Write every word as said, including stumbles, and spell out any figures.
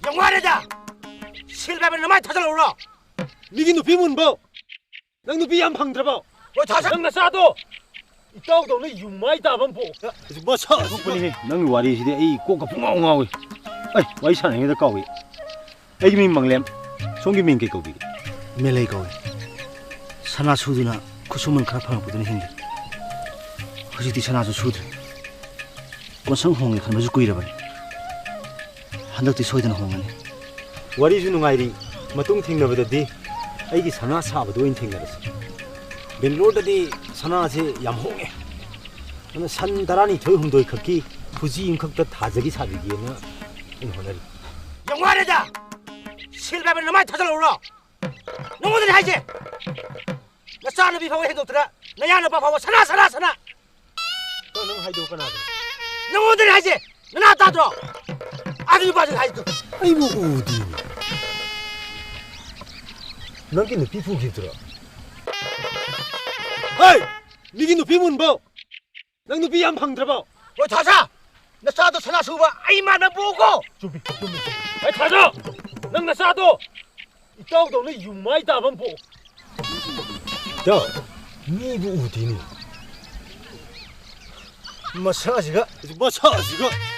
ꯌꯥꯝ ꯋꯥꯔꯦꯗ! ꯁꯤꯜ ꯄꯥꯏꯕ ꯅꯃꯥꯏ ꯊꯥꯖꯤꯜꯂꯛꯎꯔꯣ? ꯃꯤꯒꯤ ꯅꯨꯄꯤ ꯃꯨꯟꯕꯧ ꯅꯪ ꯅꯨꯄꯤ ꯌꯥꯝ ꯐꯪꯗ꯭ꯔꯕꯣ? ꯍꯣꯏ, ꯊꯥꯖ- ꯅꯪ ꯅꯆꯥꯗꯣ ꯏꯇꯥꯎꯗꯧꯅ ꯌꯨꯝ ꯃꯥꯏ ꯇꯥꯕ ꯑꯃ ꯄꯣꯛ꯫ ꯃꯁꯥ ꯑꯣꯟꯊꯣꯛꯄꯅꯤꯍꯦ, ꯅꯪꯒꯤ ꯋꯥꯔꯤꯁꯤꯗꯤ ꯑꯩ ꯀꯣꯛꯀ ꯄꯨꯡꯉꯥꯎ ꯉꯥꯎꯏ꯫ ꯑꯩ ꯋꯥꯔꯤ ꯁꯥꯟꯅꯔꯤꯉꯩꯗ ꯀꯥꯎꯏ꯫ ꯑꯩꯒꯤ ꯃꯤꯡ ꯃꯪꯂꯦꯝ, ꯁꯣꯝꯒꯤ ꯃꯤꯡ ꯀꯩ ꯀꯧꯕꯤꯒꯦ? ꯃꯦꯂꯩ ꯀꯧꯏ꯫ ꯁꯅꯥ ꯁꯨꯗꯨꯅ ꯈꯨꯠꯁꯨꯃꯟ ꯈꯔ ꯐꯪꯉꯛꯄꯗꯨꯅ ꯍꯤꯡꯂꯤ꯫ ꯍꯧꯖꯤꯛꯇꯤ ꯁꯅꯥꯁꯨ ꯁꯨꯗ꯭ꯔꯦ꯫ ꯀꯣꯟꯁꯪ ꯍꯣꯡꯒꯦ ꯈꯟꯕꯁꯨ ꯀꯨꯏꯔꯕꯅꯤ꯫ ꯍꯟꯗꯛꯇꯤ ꯁꯣꯏꯗꯅ ꯍꯣꯡꯒꯅꯤ꯫ ꯋꯥꯔꯤꯁꯨ ꯅꯨꯡꯉꯥꯏꯔꯤ, ꯃꯇꯨꯡ ꯊꯦꯡꯅꯕꯗꯗꯤ ꯑꯩꯒꯤ ꯁꯅꯥ ꯁꯥꯕꯗꯣ ꯑꯣꯏꯅ ꯊꯦꯡꯅꯔꯁꯤ꯫ ꯕꯦꯡꯒ꯭ꯂꯣꯔꯗꯗꯤ ꯁꯅꯥꯁꯦ ꯌꯥꯝ ꯍꯣꯡꯉꯦ꯫ ꯑꯗꯨꯅ ꯁꯟ ꯇꯔꯥꯅꯤꯊꯣꯏ ꯍꯨꯝꯗꯣꯏ ꯈꯛꯀꯤ ꯈꯨꯖꯤ ꯑꯃꯈꯛꯇ ꯊꯥꯖꯒꯤ ꯁꯥꯕꯤꯒꯦꯅ ꯑꯩꯅ ꯍꯣꯠꯅꯔꯤ꯫ ꯌꯥꯝ ꯋꯥꯔꯦꯗ! ꯁꯤꯜ ꯄꯥꯏꯕ ꯅꯃꯥꯏ ꯊꯥꯖꯤꯜꯂꯛꯎꯔꯣ? ꯅꯉꯣꯟꯗꯅꯦ ꯍꯥꯏꯁꯦ! ꯅꯆꯥꯅꯨꯄꯤ ꯐꯥꯎꯕ ꯍꯦꯟꯗꯣꯛꯇꯅ ꯅꯌꯥ ꯅꯨꯄꯥ ꯐꯥꯎꯕ ꯁꯅꯥ, ꯁꯅꯥ, ꯁꯅꯥ! ꯅꯪ, ꯅꯪ ꯍꯥꯏꯗꯣ ꯀꯅꯥꯗꯅꯣ? ꯅꯉꯣꯟꯗꯅꯦ ꯍꯥꯏꯁꯦ! ꯅꯅꯥ ꯇꯥꯗ꯭ꯔꯣ? ꯑꯗꯨ ꯅꯨꯄꯥꯁꯤꯅ ꯍꯥꯏꯗꯣ꯫ ꯑꯩꯕꯨ ꯎꯗꯦꯅꯦ꯫ ꯅꯪꯒꯤ ꯅꯨꯄꯤ ꯄꯨꯈꯤꯕꯗꯨꯔꯣ? ꯍꯩ! ꯃꯤꯒꯤ ꯅꯨꯄꯤ ꯃꯨꯟꯕꯧ ꯅꯪ ꯅꯨꯄꯤ ꯌꯥꯝ ꯐꯪꯗ꯭ꯔꯕꯣ? ꯍꯣꯏ, ꯊꯥꯖ! ꯅꯆꯥꯗꯣ ꯁꯅꯥ ꯁꯨꯕ ꯑꯩ ꯃꯥꯟꯅ ꯄꯣꯛꯎꯀꯣ! ꯆꯨꯝꯃꯤ, ꯆꯨꯝꯃꯤ, ꯆꯨꯝꯃꯤ꯫ ꯍꯩ, ꯊꯥꯖ! ꯅꯪ ꯅꯆꯥꯗꯣ ꯏꯇꯥꯎꯗꯧꯅ ꯌꯨꯝ ꯃꯥꯏ ꯇꯥꯕ ꯑꯃ ꯄꯣꯛꯎ꯫ ꯏꯇꯥꯎ, ꯃꯤꯕꯨ ꯎꯗꯦꯅꯦ꯫ ꯃꯁꯥꯁꯤꯒ꯫ ꯃꯁꯥꯁꯤꯒ꯫